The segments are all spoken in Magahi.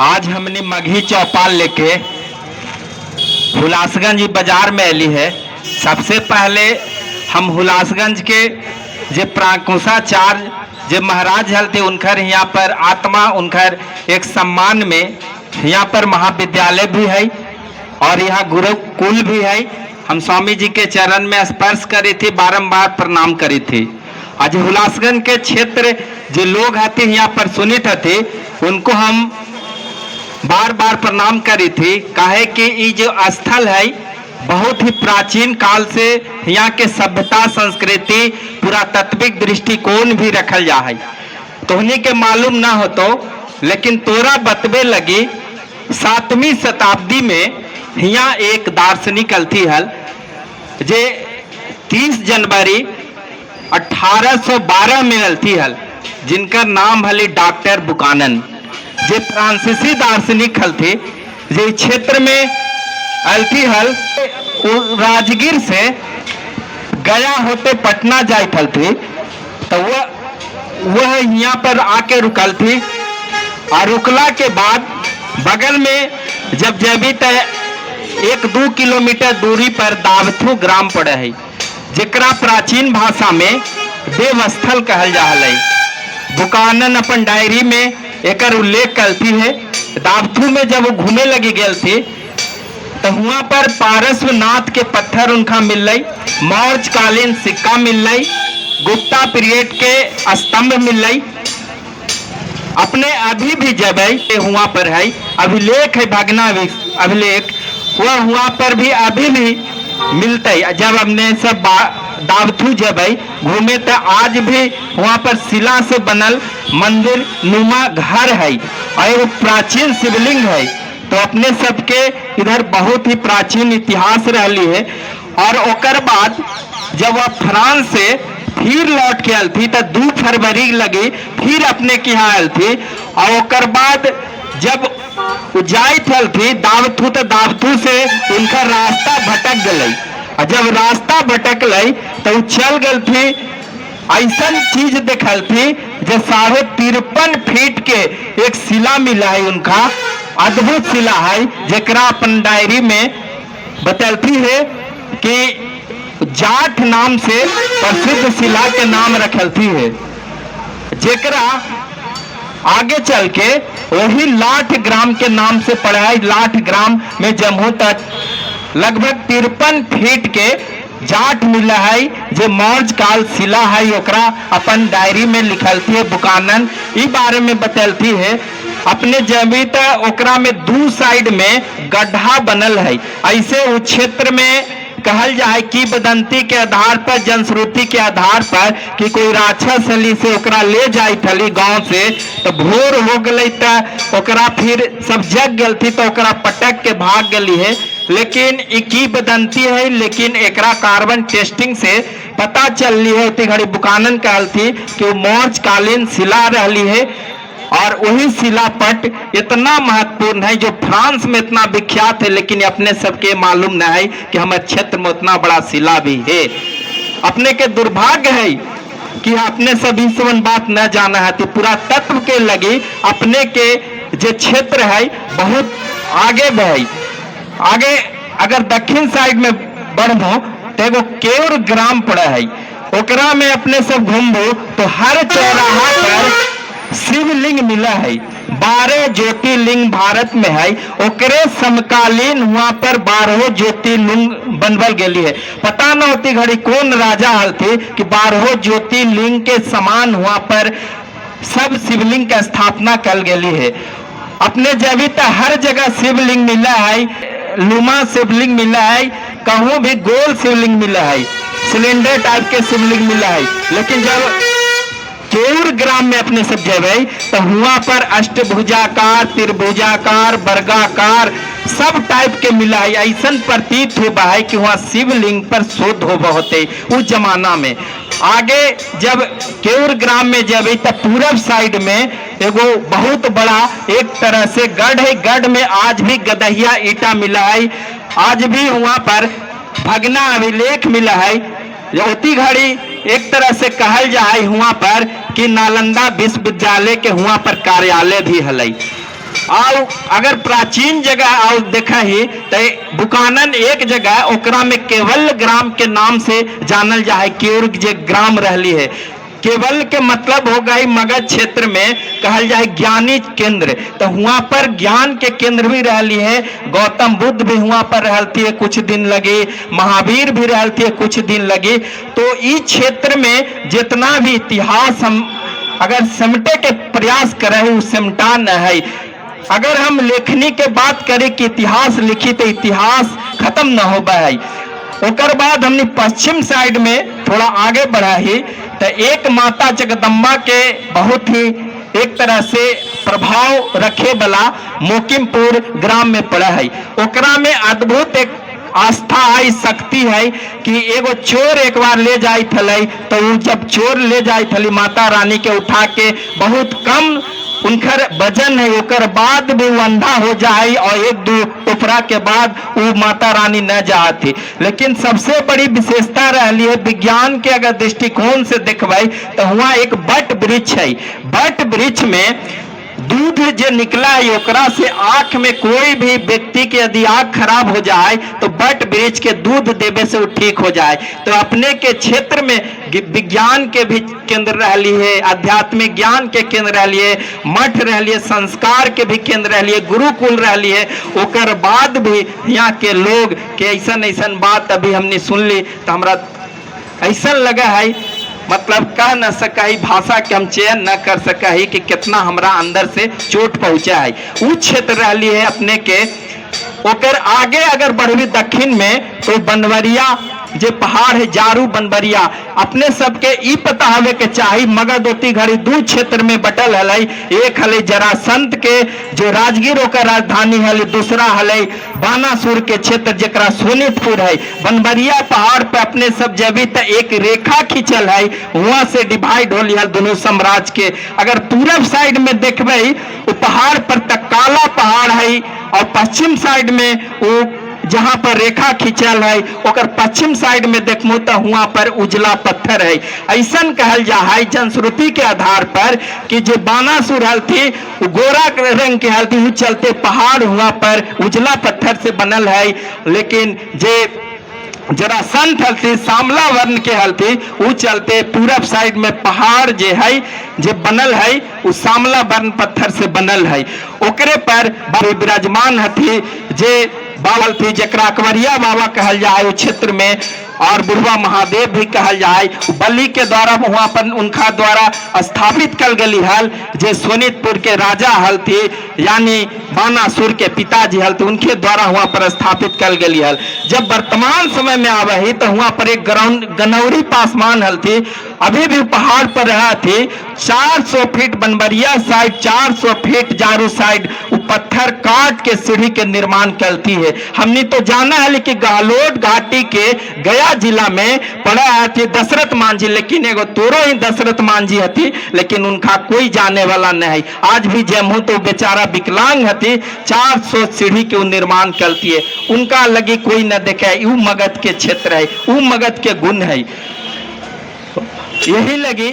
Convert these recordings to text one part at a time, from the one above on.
आज हमने मगही चौपाल लेके हुलासगंज बाजार में अली है। सबसे पहले हम हुलासगंज के जे प्रांकुशाचार्य जे महाराज हलते उनकर यहाँ पर आत्मा उनकर एक सम्मान में यहाँ पर महाविद्यालय भी है और यहाँ गुरुकुल भी है। हम स्वामी जी के चरण में स्पर्श करे थी, बारंबार प्रणाम करे थी। आज हुलासगंज के क्षेत्र जो लोग हते यहाँ पर सुनित हते उनको हम बार बार प्रणाम करी थी, काहे कि ये जो स्थल है बहुत ही प्राचीन काल से यहाँ के सभ्यता संस्कृति पुरातत्विक दृष्टिकोण भी रखल जा है। तोहनी के मालूम ना हो तो, लेकिन तोरा बतबे लगी 7वीं शताब्दी में यहाँ एक दार्शनिक अलथी हल जे 30 जनवरी 1812 में अलथी हल, जिनका नाम हली डॉक्टर बुकानन, जे फ्रांसीसी दार्शनिक हल थे, जे क्षेत्र में अलथी हल। राजगीर से गया होते पटना जाइत हल थी, तो वह यहाँ पर आके रुकल थी और रुकला के बाद बगल में जब जबी त 1-2 किलोमीटर दूरी पर दावथू ग्राम पड़े है, जेकरा प्राचीन भाषा में देवस्थल कहल जा हलै। बुकानन अपन डायरी में एकर उल्लेख करती है। दावथू में जब वो घूमे लगी गेल थी तो वहाँ पर पारस्वनाथ के पत्थर उनका मिल, मौर्यकालीन सिक्का मिल, गुप्ता पीरियड के स्तंभ मिल। अपने अभी भी जब है वहाँ पर है अभिलेख है, भगना अभिलेख वह वहाँ पर भी अभी भी मिलते है। जब हमने सब दावथू जब है घूमे तो आज भी वहाँ पर शिला से बनल मंदिर नुमा घर है और एगो प्राचीन शिवलिंग है। तो अपने सबके इधर बहुत ही प्राचीन इतिहास रहली है। और ओकर बाद जब वह फ्रांस से फिर लौट के आयल थी तो 2 फरवरी लगी फिर अपने के यहाँ आयल थी। और ओकर बाद जब जाइत हल थी दावथू तो दावथू से उनका रास्ता भटक गई और जब रास्ता भटकल तो उ चल गल थी, ऐसा चीज देखल थी जो 53.5 फीट के एक शिला मिला है, उनका अद्भुत शिला है, जेकरा अपन डायरी में बतलती है कि जाट नाम से प्रसिद्ध शिला के नाम रखलती है, जेकरा आगे चल के वही लाठ ग्राम के नाम से पड़ा है। लाठ ग्राम में जम्मू तक लगभग 53 फीट के जाट मिला है, जो मौर्य काल शिला है, ओकरा अपन डायरी में लिखलती है बुकानन, ई बारे में बतलती है। अपने जमी त ओकरा में 2 साइड में गड्ढा बनल है। ऐसे उस क्षेत्र में कहल जाए कि बदंती के आधार पर, जनश्रुति के आधार पर कि कोई राक्षस हली से ओकरा ले जाइत हली गांव से, तो भोर हो गई तो ओकरा फिर सब जग गल थी तो ओकरा पटक के भाग गली है। लेकिन ई की बदंती है, लेकिन एकरा कार्बन टेस्टिंग से पता चल है उतनी घड़ी बुकानन कहल थी कि वो मौर्यकालीन शिला रहली है और वही शिलापट इतना महत्वपूर्ण है जो फ्रांस में इतना विख्यात है, लेकिन अपने सबके मालूम न है कि हमारे क्षेत्र में उतना बड़ा शिला भी है। अपने के दुर्भाग्य है कि अपने सब इस बात न जाना है। तो पुरातत्व के लगी अपने के जो क्षेत्र है बहुत आगे बढ़े। आगे अगर दक्षिण साइड में बढ़ो तो एगो केवर ग्राम पड़े है, ओकरा में अपने सब घूमबो तो हर चौराहा पर शिवलिंग मिला है। 12 ज्योतिर्लिंग भारत में है, ओकरे समकालीन वहां पर 12 ज्योतिर्लिंग बनवल गेली है। पता न होती घड़ी कौन राजा हल थे कि 12 ज्योतिर्लिंग के समान वहां पर सब शिवलिंग का स्थापना कल गेली है। अपने जब तक हर जगह शिवलिंग मिला है, लुमा शिवलिंग मिला है, कहूँ भी गोल शिवलिंग मिला है, सिलेंडर टाइप के शिवलिंग मिला है। लेकिन जब केऊर ग्राम में अपने सब जबे तो हुआ पर अष्टभुजाकार, त्रिभुजाकार, वर्गाकार सब टाइप के मिला है। ऐसा प्रतीत हो है कि वहाँ शिवलिंग पर शोध हो होते उस जमाना में। आगे जब केऊर ग्राम में जब तब पूरब साइड में एगो बहुत बड़ा एक तरह से गढ़ है, गढ़ में आज भी गदहिया ईटा मिला है, आज भी वहाँ पर भगना अभिलेख मिला है। उती घड़ी एक तरह से कहल जाए हुआ पर कि नालंदा विश्वविद्यालय के हुआ पर कार्यालय भी हलई। और अगर प्राचीन जगह और देखा ही तो बुकानन एक जगह ओकरा में केवल ग्राम के नाम से जानल जाए, केवर जे ग्राम रहली है। केवल के मतलब हो गई मगध क्षेत्र में कहल जाए ज्ञानी केंद्र, तो वहां पर ज्ञान के केंद्र भी रहली है। गौतम बुद्ध भी वहां पर रहती है कुछ दिन लगे, महावीर भी रहती है कुछ दिन लगे। तो इस क्षेत्र में जितना भी इतिहास हम अगर समेटे के प्रयास करे वो सिमटा न है। अगर हम लेखनी के बात करें कि इतिहास लिखी तो इतिहास खत्म न हो है। ओकर बाद हमने पश्चिम साइड में थोड़ा आगे बढ़ा ही तो एक माता जगदम्बा के बहुत ही एक तरह से प्रभाव रखे वाला मोकिमपुर ग्राम में पड़ा है। ओकरा में अद्भुत एक आस्था है, शक्ति है कि एगो चोर एक बार ले जाए थले, तो वो जब चोर ले जाए थली माता रानी के उठा के बहुत कम उनकर वजन है, ओकर बाद भी वो अंधा हो जाए और एक दो टुकड़ा के बाद वो माता रानी न जाती। लेकिन सबसे बड़ी विशेषता रहली है विज्ञान के अगर दृष्टिकोण से देखबै तो वहाँ एक बट वृक्ष है। बट वृक्ष में दूध जो निकला है ओकरा से आंख में कोई भी व्यक्ति के यदि आंख खराब हो जाए तो बट वृक्ष के दूध देवे से वो ठीक हो जाए। तो अपने के क्षेत्र में विज्ञान के भी केंद्र रहली है, आध्यात्मिक ज्ञान के केंद्र रहली है, मठ रहली है, संस्कार के भी केंद्र रहली है, गुरुकुल रहली है। ओकर बाद भी यहाँ के लोग के ऐसन ऐसन बात अभी हमने सुनली तो हमरा ऐसा लगा है, मतलब कह न सका है, भाषा के हम चयन न कर सका है कि कितना हमरा अंदर से चोट पहुंचा है। उ क्षेत्र रहली है अपने के। ओकर आगे अगर बढ़बी दक्षिण में तो बनवरिया जे पहाड़ है, जारू बनवरिया, अपने सबके ई पता हवे के चाही मगध ओती घड़ी दू क्षेत्र में बटल हलै। एक हलै जरासंत के जो राजगीर ओकर राजधानी हलै, दूसरा हलै बानासुर के क्षेत्र जकरा सोनितपुर है। बनवरिया पहाड़ पे अपने सब जबी तो एक रेखा खींचल है, वहां से डिवाइड होली हल दोनों साम्राज्य के। अगर पूरब साइड में देखबै वो पहाड़ पर तक काला पहाड़ है और पश्चिम साइड में वो जहां पर रेखा खींचल है ओकर पश्चिम साइड में देखमो तो वहां पर उजला पत्थर है। ऐसन कहल जा है जनश्रुति के आधार पर कि जो बानासुर हल थी वो गोरा रंग के हल थी, वो चलते पहाड़ वहां पर उजला पत्थर से बनल है। लेकिन जे जरा संत हलती सामला वर्ण के हलती उ चलते पूरब साइड में पहाड़ जे है जे बनल है उ सामला वर्ण पत्थर से बनल है। ओकरे पर बाबा विराजमान हथी जे बाबा थी जकरा अकबरिया बाबा कहल जाए उ क्षेत्र में, और बुढ़वा महादेव भी कहल जाए। बलि के द्वारा वहां पर उनका द्वारा स्थापित कल गई हल जे सोनितपुर के राजा हल थी, यानी बानासुर के पिताजी हल थी, उनके द्वारा वहां पर स्थापित कल गई हल। जब वर्तमान समय में आवे ही तो वहां पर एक गनौरी पासवान हल थी, अभी भी पहाड़ पर रहा थी। 400 फीट बनवरिया साइड, 400 फीट जारू साइड वो पत्थर काट के सीढ़ी के निर्माण करती है। हमने तो जाना है लेकिन गहलोत घाटी के गया जिला में पड़ा है थी दशरथ मांझी, लेकिन एगो तोरो ही दशरथ मांझी हथी, लेकिन उनका कोई जाने वाला नहीं। आज भी जमहू तो बेचारा विकलांग हथी, 400 सीढ़ी के निर्माण करती है, उनका लगी कोई न देखे। You Magadh के क्षेत्र है, उ मगध के गुण है। यही लगी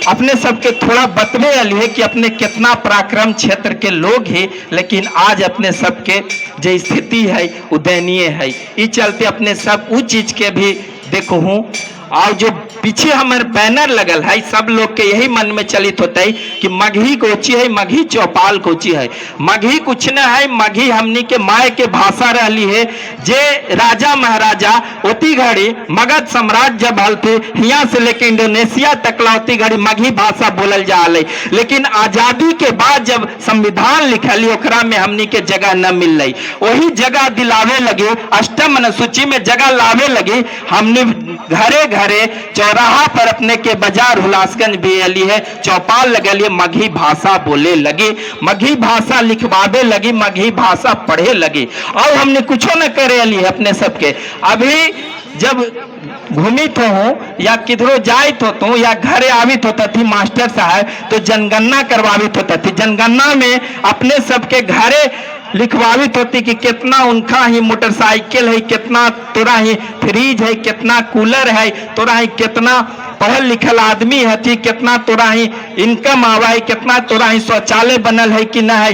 अपने सबके थोड़ा बतवे अली है कि अपने कितना पराक्रम क्षेत्र के लोग हैं, लेकिन आज अपने सबके जो स्थिति है वो दयनीय है। इस चलते अपने सब उस चीज के भी देखो हूँ। और जो पीछे हमारे बैनर लगल है सब लोग के यही मन में चलित होता है कि मगही कोची है, मगही चौपाल कोची है। मगही कुछ न है, मगही हमनी के माय के भाषा रहली है। जे राजा महाराजा ओती घड़ी मगध सम्राट जब हल थे यहाँ से लेके इंडोनेशिया तक ला ओती घड़ी मगही भाषा बोलल जा रही। लेकिन आजादी के बाद जब संविधान लिखली ओकरा में हमनी के जगह न मिल रही, वही जगह दिलावे लगे अष्टम अनुसूची में जगह लावे लगे हमने घरे घरे चौराहा पर अपने के बाजार हुलासगंज भी अली है चौपाल लगलिए मगही भाषा बोले लगे, मगही भाषा लिखवावे लगी, मगही भाषा पढ़े लगे। और हमने कुछो न करे अली है अपने सबके। अभी जब घूमित हो या किधरो जाइत हो तो या घरे आवित होता थी मास्टर साहब तो जनगणना करवावित होता थी। जनगणना में अपने सबके घरे लिखवावित होती कि कितना उनका ही मोटरसाइकिल है, कितना तोरा ही फ्रिज है, कितना कूलर है, तोरा ही कितना पढ़ल लिखल आदमी है थी, कितना तोरा ही इनकम आवा है, कितना तोरा ही शौचालय बनल है कि न है।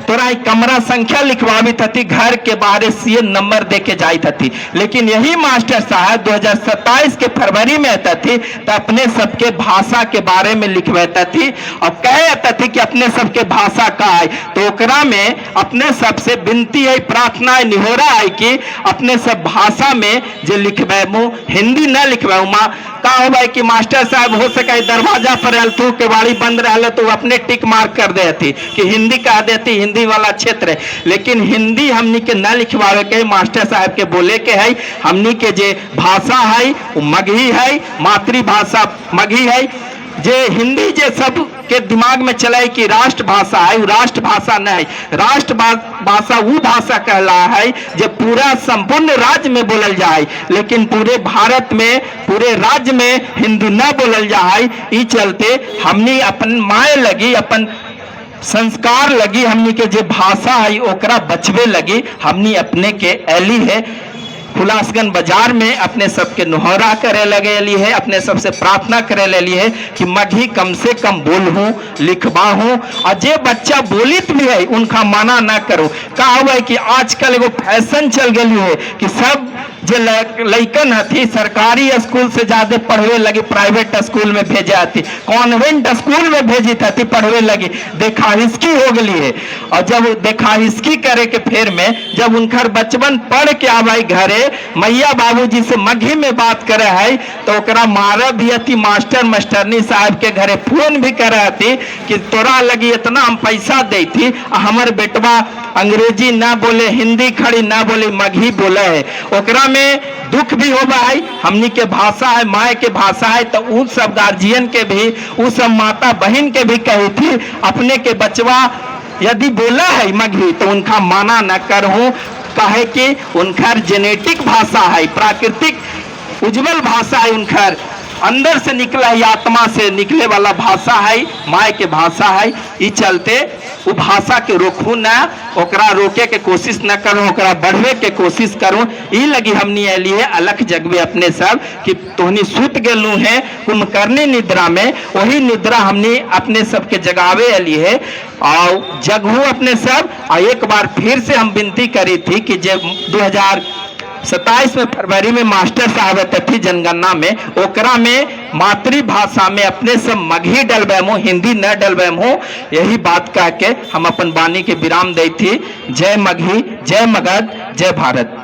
तोरा ई कमरा संख्या लिखवाबित हती, घर के बाहर सी नंबर दे के जाइत हती। लेकिन यही मास्टर साहब 2027 के फरवरी में आता थी तो अपने सबके भाषा के बारे में लिखवाता थी और कहे थी कि अपने सबके भाषा का है। तो ओकरा में अपने सबसे विनती है, प्रार्थना है, निहोरा है कि अपने सब भाषा में जो लिखबेमू, हिंदी न लिखबेमू। माँ का हो भाई कि मास्टर साहब हो सके दरवाजा पर आयल तू केवाड़ी बंद रहा तो अपने टिक मार्क कर देती कि हिंदी कह देती, हिंदी वाला क्षेत्र है। लेकिन हिंदी हमनी के न लिखवावे के, मास्टर साहब के बोले के है हमनी के जे भाषा है वो मगही है, मातृभाषा मगही है। जे हिंदी जे सब के दिमाग में चले कि राष्ट्रभाषा है, वो राष्ट्रभाषा नहीं है। राष्ट्रभाषा वो भाषा कहला है जो पूरा संपूर्ण राज्य में बोलल जाए, लेकिन पूरे भारत में पूरे राज्य में हिंदी न बोलल जाए। ई चलते हमनी अपन माए लगी, अपन संस्कार लगी, हमनी के जे भाषा है ओकरा बचवे लगी हमनी अपने के एली है हुलासगंज बाजार में अपने सबके नुहरा करे लगे ली है, अपने सबसे प्रार्थना करे ले ली है कि मगही कम से कम बोलूँ, लिखबाहूँ, और जे बच्चा बोलित भी है उनका मना ना करो। का हुआ है कि आजकल एगो फैशन चल गई है कि सब जे लइकन हथी सरकारी स्कूल से ज्यादा पढ़वे लगी प्राइवेट स्कूल में भेजे हथी, कॉन्वेंट स्कूल में भेजी थी पढ़वे लगी, देखा हिस्की हो गई है। और जब देखा हिस्की करे के फेर में जब उनकर बचपन पढ़ के आवे घरे मैया बाबूजी से मगही में बात करे है तो ओकरा मारे भी हथी, मास्टर मास्टरनी साहब के घरे फोन भी करे हथी कि तोरा लगी इतना हम पैसा दी थी आ हमर बेटवा अंग्रेजी ना बोले, हिंदी खड़ी ना बोले, मगही बोले है। ओकरा में दुख भी होगा है, हमनी के भाषा है, माए के भाषा है। तो उन सब गार्जियन के भी, उन सब माता बहन के भी कही थी अपने के बचवा यदि बोला है मगही तो उनका माना न करहूँ, काहे कि उनकर जेनेटिक भाषा है, प्राकृतिक उज्जवल भाषा है, उनकर अंदर से निकला है, आत्मा से निकले वाला भाषा है, माय के भाषा है। ई चलते वो भाषा के रोकू ना, ओकरा रोके के कोशिश न करो, ओकरा बढ़वे के कोशिश करो। ई लगी हमनी अली है अलग जगवे अपने सब कि तोहनी सुत गेलू है कुंभकर्णी निद्रा में, वही निद्रा हमनी अपने सबके जगावे अली है। और जगहू अपने सब। और एक बार फिर से हम विनती करी थी कि जब 2027 में फरवरी में मास्टर साहब थी जनगणना में, ओकरा में मातृभाषा में अपने सब मगही डलबैम हो, हिंदी न डलबैम हो। यही बात कह के हम अपन वाणी के विराम दी थी। जय मगही, जय मगध, जय भारत।